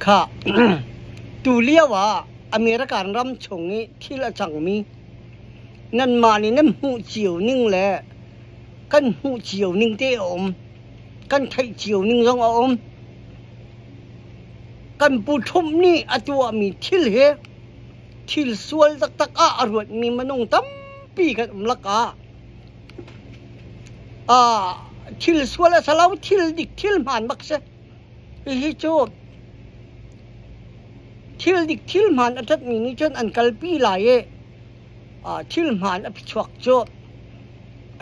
Khah, tulio ah American ram chung i thil a cangmi nanmah nih nan hmuh cio ning le kan hmuh cio ning te a um. Kan theih cio ning zong a um. Kan pu Trump nih a tuahmi thil hi thil sual taktak ah a ruatmi minung tampi kan um lakah thil sual a si lo, thil dik, thil hmaan bak si. Hihi cu thil dik thil hmaan a ṭhatmi nih cun an kalpi lai i thil hmaan a phichuak cu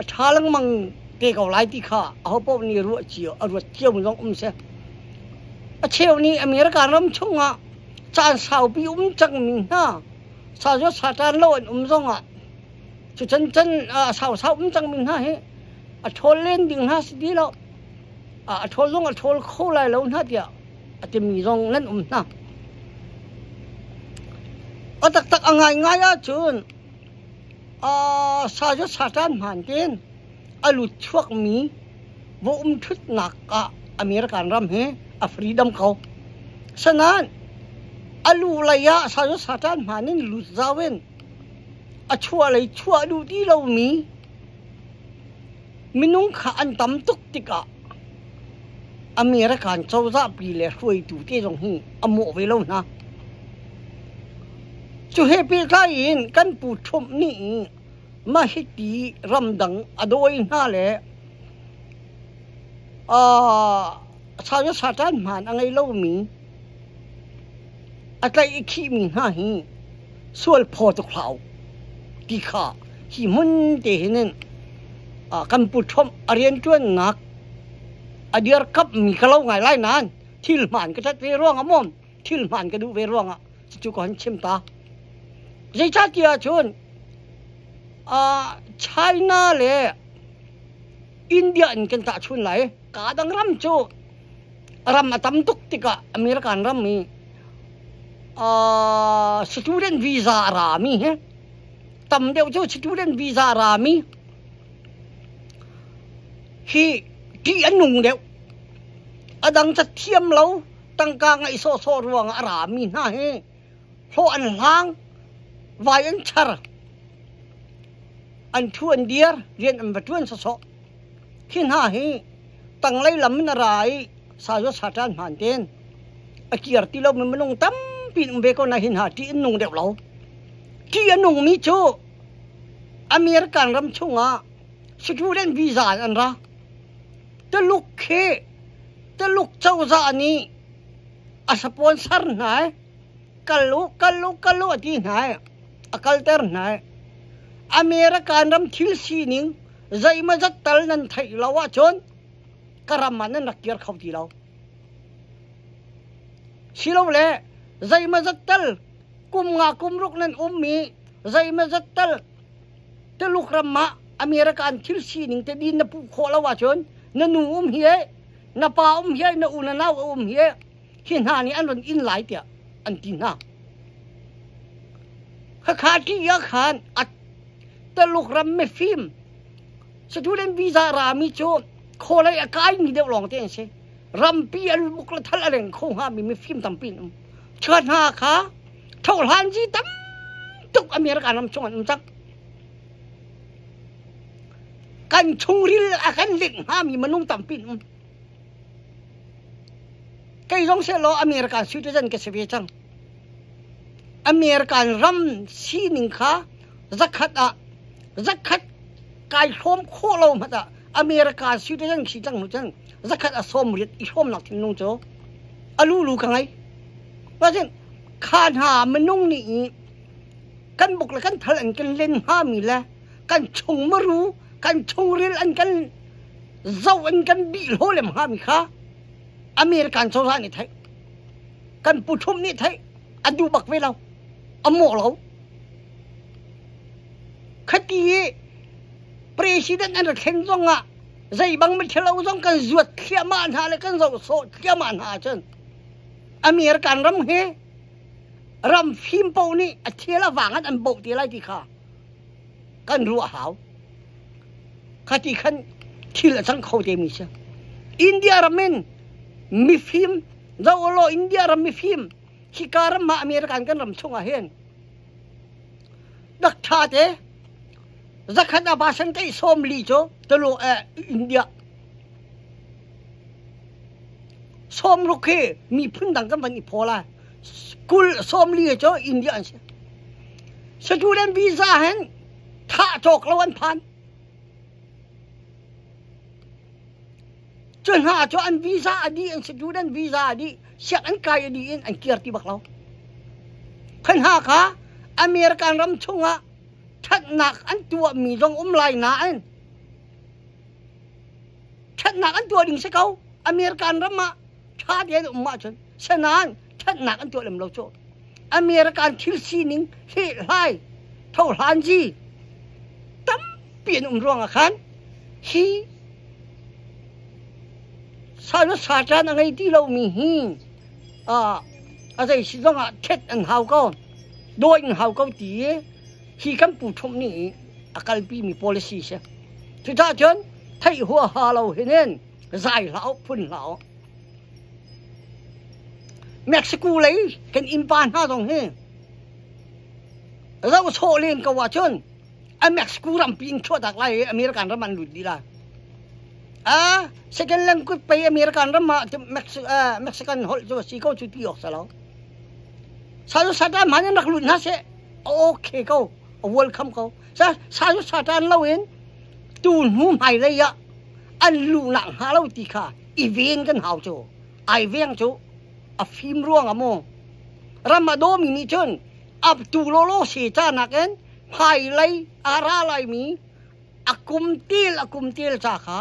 a ṭha lengmang te ko lai ti kha ahopaoh nih ruah cio a ruat cio mi zong um si. A cheu nih America ram chungah caan saupi um cangmi hna sa satan lo an um zongah cu can can sau sau um cangmi hna hi a ṭhawl len ding hna si ti lo. A ṭhawl zong a ṭhawl kho lai lo hna tiah a timi zong nan um hna. A taktak a ngaingai ahcun sa cu satan hmaan tein a lut chuakmi va um ṭhutnak ah American ram hi a freedom ko. Sanain a lu lei ah sa cu satan hmaan in lut zau in a chuah lei chuah duh ti lomi Minung kha an tam tuk tikah American cozahpi le hruaitu te zong hi a mawh ve lo hna. Cu he pehtlai in kan pu Trump nih mah hiti ramdang a dawi hna le satan hmaan a ngei lomi a tlaih i khihmi hna hi sual phaw tuk hlah u ti kha hi hmun te hin in kan pu Trump a rianṭuannak a dirkamhmi ka lo ngai lai nain thil hmaan ka ṭhat ve ruangah maw thil hmaan ka duh ve ruangah cucu ka hon chim ta. Zeicahtiah cun China le India in kan tahchun lai. Kaa dang ram cu ram a tam tuk tikah American ram i student visa a rami hi tam deuh cu student visa a rami hi ṭih a nung deuh. A dang cathiam lo tangka ngeih sawhsawh ruangah a rami hna hi hlawh an hlang, vai an char, an ṭhu an dir, rian an va ṭuan sawsawh. Khi hna hi tanglei lam in a ra i sazuat saṭan hmaan tein a kir ti lomi minung tampi an um ve ko na hi hna ṭih an nung deuh lo. Ṭih a nungmi cu American ram chungah student visa in an ra. Tuluk khi Tuluk cozah nih a sponsor hna i kal u, kal u, kal u a ti hna i a kalter hna i American ram thil sining zeimawzat tal nan theih lo ahcun ka ram ah nan rak kir kho ti lo. Silole zeimawzat tal kum nga kum ruk nan um i zeimawzat tal Tuluk ram ah American thil sining te din na puh khawh lo ahcun na nu um hi e, na pa um hi e, na u na nau um hi e, hi hna nih an run in lai tiah an ti hna. Khakha ti ah khan a Tuluk ram mifim student visa rami cu khualei a kaimi deuh lawng te an si. Rampi an buk le thal a reng kho hngami mifim tampi an um. Cu hna kha thohlanzi tam tuk America ram chung an um cang. Kan chungril a kan linh hngami minung tampi an um. Kei zong sehlaw American citizen ka si ve cang. American ram sining kha zakhat ah zakhat kai hrawm khawh lo hmanh ah America citizen si cang hnu cun zakhat a sawm riat i hrawmnak thinlung cu a lulu ka ngei. Cuacun kha hna minung nih i kan buk le kan thal an kan len hngami le kan chung maru kan chungril an kan zoh an kan bih hlaw lem hngami kha American cozah nih theih kan pu Trump nih theih a duh bak ve lo a mawh lo khati i president an ra thlen zong ah zei bang mithilo zong kan zuat thliahmah hna le kan zoh sawh thliahmah hna ahcun American ram hi ram fim paoh nih a thil a vang an boh te lai ti kha kan ruah hau khati khan thil a cang kho te mi si India ram in mifim. Zoh law India ram mifim hika ram ah American kan ram chungah hin dak ṭha te zakhat a basan keih 40 cu tulu India 60 hi miphun dang kan van i phaw lai 20 40 cu India an si. Student visa hin thah cawk lo an phan. Cu hna cu an visa a dih an student visa a dih sianginn kai a dih in an kir ti bak lo. Kha hna kha American ram chungah ṭhatnak an tuahmi zong um lai nain ṭhatnak an tuah ding si ko. American ram ah ṭha tein um ahcun sanain ṭhatnak an tuah lem lo cu. American thil sining hlehhlai thohlanzi tampi an um ruangah khan hi satan a ngei ti lomi hi a zei si zongah ṭhet an hau ko, dawi an hau ko ti i hi kan pu Trump nih a kalpi mi policy si. Cucaah cun theih huaha lo hin zai hlah u, phun hlah u. Mexico lei kan innpa hna zong hi zohsawh len ko ahcun a Mexico rampi in chuahtak lai i American ram an lut dih lai. A second language pei American ram ah Mexican holh cu a si ko cu ti awk si lo. Sa satan hmanh in rak lut hna seh okay ko, a welcome ko. Sa satan lo in tu hnu hmailei ah an luhnak hnga lo ti kha i ven kan hau cu. Ai veng cu a fim ruang ah maw ram a dawmi nih cun ap tu lawlaw se ca nakin hmailei a ra laimi a kum tel ca kha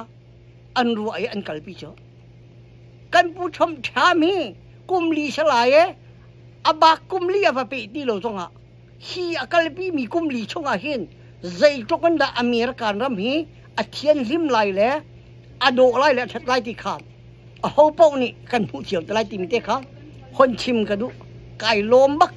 an ruah i an kalpi cu. Kan pu Trump ṭham hi kum li salai e a bak kum li a va peh ti lo zongah hi a kalpi mi kum li chungah hin zeitluk in dah American ram hi a thianhlim lai le a dawh lai le a ṭhat lai ti kha aho paoh nih kan hmuh cio te lai timi te kha hon chim ka duh. Kai lawm bak.